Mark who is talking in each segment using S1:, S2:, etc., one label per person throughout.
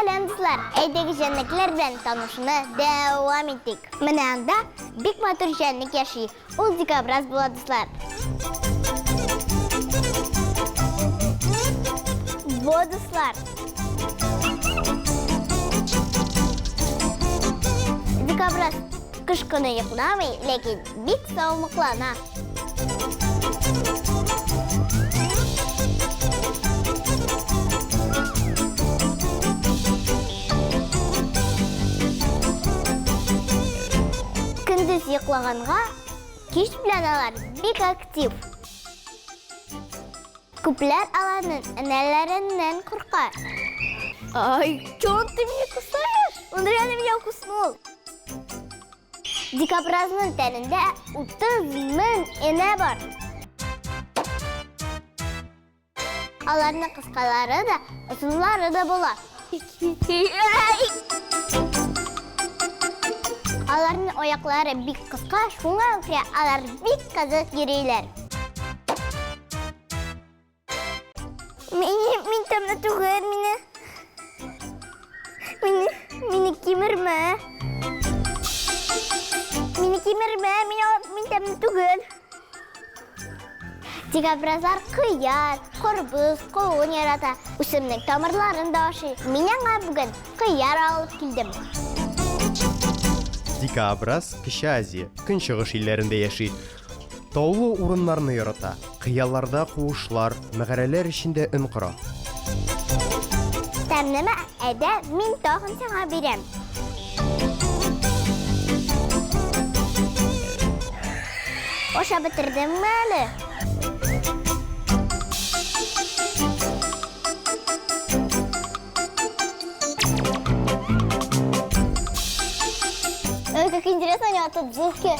S1: Сәлам, дуслар! Әйдәгез җәнлекләр белән танышуны дәвам итик. Менә анда бик матур җәнлек яши. Ул дикобраз була, дуслар. Бу, дуслар. Дикобраз кыш көне йокламый, ләкин бик саумыклана. Көндез йоклаганга, кич белән алар бик актив. Күпләр аларның энәләреннән курка. Ай, чё ты меня кусаешь? Он реально меня куснул. Дикобразның тәнендә 30 мең энә бар. Аларның кыскалары да, озынлары да була. Аларның аяклары бик кыска, шуңа күрә алар бик кызык йөриләр. Мине, мин тәмле түгел, мине. Мине, мине кимермә. Мине кимермә, мин, мин тәмле түгел. Дикобразлар кыяр, карбыз, кавын ярата. Үсемлек тамырларын да ашый. Мин аңа бүген кыяр алып килдем.
S2: Дикобраз Кече Азия, Көнчыгыш илләрендә яши. Таулы урыннарны ярата, кыяларда куышлар, мәгарәләр эчендә өн кора.
S1: Тәмлеме? Әйдә, мин тагын сиңа бирәм. Ашап бетердеңме әле? Ой, как интересно у него тут звуки.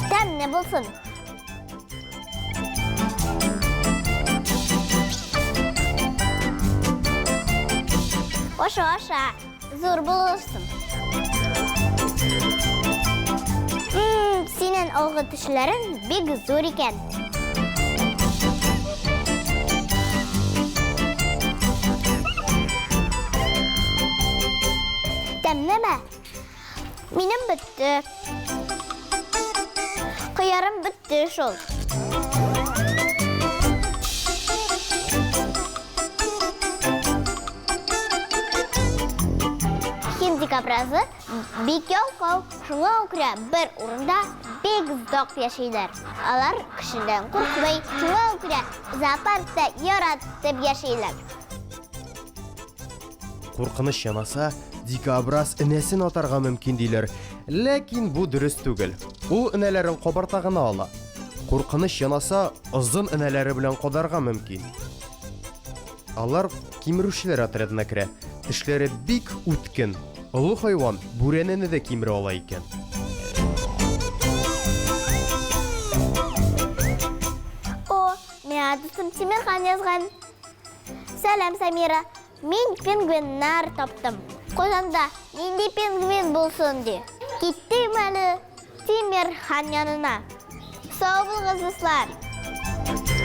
S1: Тәмле булсын. Аша, аша. Зур булырсың. Синең алгы тешләрең бик зур икән. Тәмлеме? Минем бетте. Кыярым бетте шул. Һинд дикобразы бик ялкау, шуңа күрә бер урында бик озак яшиләр. Алар кешедән куркмый, шуңа күрә зоопаркта яратып яшиләр.
S2: Куркыныч янаса, дикобраз энәсен атарга мөмкин диләр. Ләкин бу дөрес түгел. Ул энәләрен кабарта гына ала. Куркыныч янаса, озын энәләре белән кадарга мөмкин. Алар кимерүчеләр отрядына керә. Тешләре бик үткен. Олы хайван бүрәнәне дә кимерә ала икән.
S1: О, миңа дустым Тимерхан язган. Сәлам, Самира. Мин пингвиннар таптым. Казанда нинди пингвин булсын ди. Киттем әле Тимерхан янына. Сау булыгыз, дуслар.